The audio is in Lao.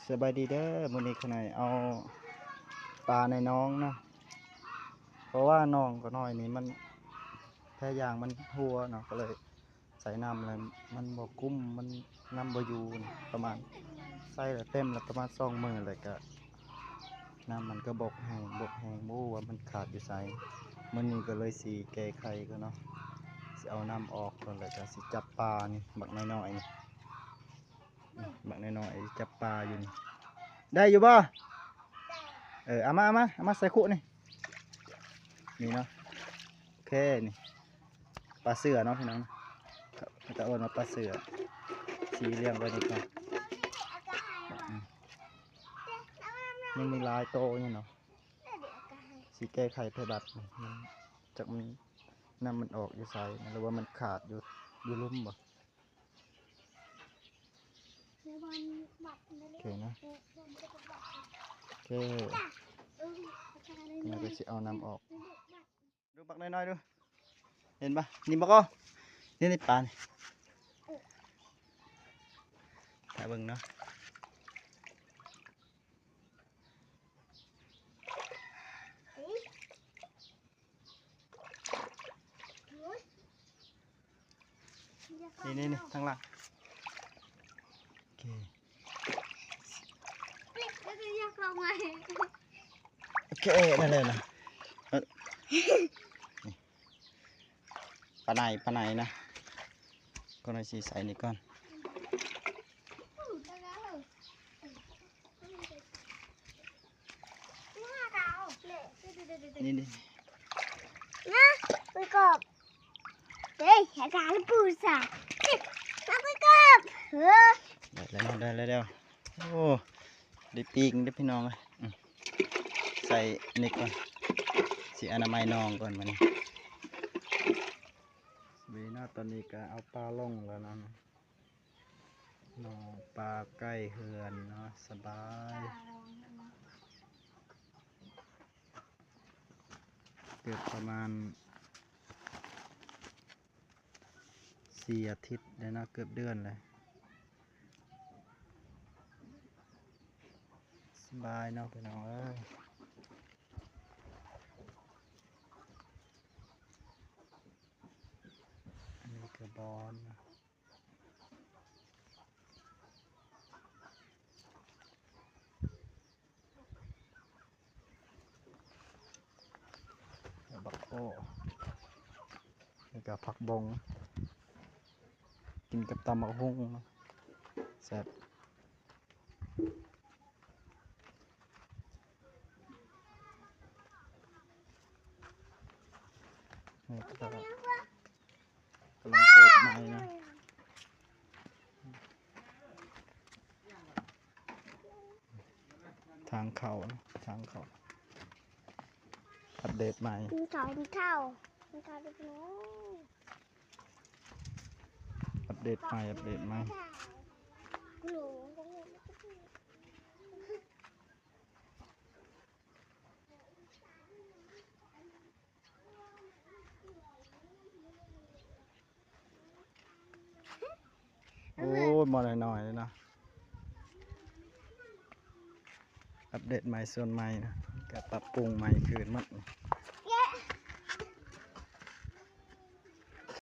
ສະບາຍດີເດີ ມື້ນີ້ຂ້ານ້ອຍເອົາປາໃນໜອງເນາະ ເພາະວ່າໜອງຂ້ານ້ອຍນີ້ມັນ ແພຢາງມັນຮົ່ວເນາະ ກໍເລີຍໃສ່ນ້ຳແລ້ວມັນບໍ່ກຸ້ມ ມັນ ນ້ຳບໍ່ຢູ່ ປະມານ ໃສ່ແລ້ວເຕັມແລ້ວປະມານສອງມື້ ແລ້ວກະນ້ຳມັນກໍບົກແຮງ ບົກແຮງ ບໍ່ຮູ້ວ່າມັນຂາດຢູ່ໃສ. ມື້ນີ້ກໍເລີຍຊິແກ້ໄຂກ່ອນເນາະ ຊິເອົານ້ຳອອກກ່ອນ ແລ້ວກໍຊິຈັບປານີ້ ບັກນ້ອຍໆນີ້. ບັກນ້ອຍໆຈັບປາຢູ່ນີ້ ໄດ້ຢູ່ບໍ່? ເອີ ເອົາມາ ເອົາມາ ເອົາມາໃສ່ຄຸນີ້ ນີ້ເນາະ. ໂອເຄ ນີ້ປາເສືອເນາະພີ່ນ້ອງ ເຂົາເອີ້ນວ່າປາເສືອ. ຊິລ້ຽງໄວ້ນີ້ກ່ອນ ອືມ ຍັງມີຫຼາຍໂຕຢູ່ເນາະ. ຊິແກ້ໄຂໄພບັດ ຈັກມັນ ນ້ຳມັນອອກຢູ່ໃສ ຫຼືວ່າມັນຂາດຢູ່ ຢູ່ລຸ່ມບໍ່? ໂອເຄນະ ໂອເຄ ແລ້ວກໍຊິເອົານ້ຳອອກ. ດູບັກນ້ອຍໆ ດູ ເຫັນບໍ່? ນີ້ບັກ ນີ້ ນີ້ປານີ້ ຖ້າເບິ່ງເນາະ. ນີ້ໆໆ ທາງຫຼັງ ໂອເຄ ໂອເຄ ໄດ້ແລ້ວນະ. ເອີ ນີ້ ປາໄນ ປາໄນນະ ກໍໜ້ອຍຊິໃສ່ນີ້ກ່ອນ. ນີ້ໆ ນະ ໄປກອບ ເອີຍ ອາການປູຊາ ນະ ໄປກອບ ເອີ ໄດ້ແລ້ວ ໄດ້ແລ້ວ ໂອ້ ໄດ້ປີ້ງເດ້ພີ່ນ້ອງເອີຍ. ອືມ ໃສ່ນີ້ກ່ອນ ຊິອະນາໄມໜອງກ່ອນບັດນີ້. ເວລາຕອນນີ້ກໍເອົາປາລົງແລ້ວນະ. ນ້ອງປາໃກ້ເຮືອນເນາະ ສະບາຍ ເກືອບປະມານສີ່ອາທິດແລ້ວເນາະ ເກືອບເດືອນແລ້ວ ສະບາຍເນາະພີ່ນ້ອງເອີຍ. ອັນນີ້ກໍບອນ ບັກໂອ້ ແລ້ວກໍຜັກບົງ ກິນກັບຕຳບັກຫຸ່ງ ແຊບ. ນີ້ກໍກຳລັງເປີດໃໝ່ນະ ທາງເຂົ້ານະ ທາງເຂົ້າ ອັບເດດໃໝ່ ກິນເຂົ້າ ກິນເຂົ້າ ກິນເຂົ້າເດັກນ້ອຍ. ອັບເດດໃໝ່ ອັບເດດໃໝ່. ໂອ້ຍ ໝໍ້ນ້ອຍໆເນາະ. ອັບເດດໃໝ່ ສ່ວນໃໝ່ນະ ກະປັບປຸງໃໝ່ຄືນໝົດ.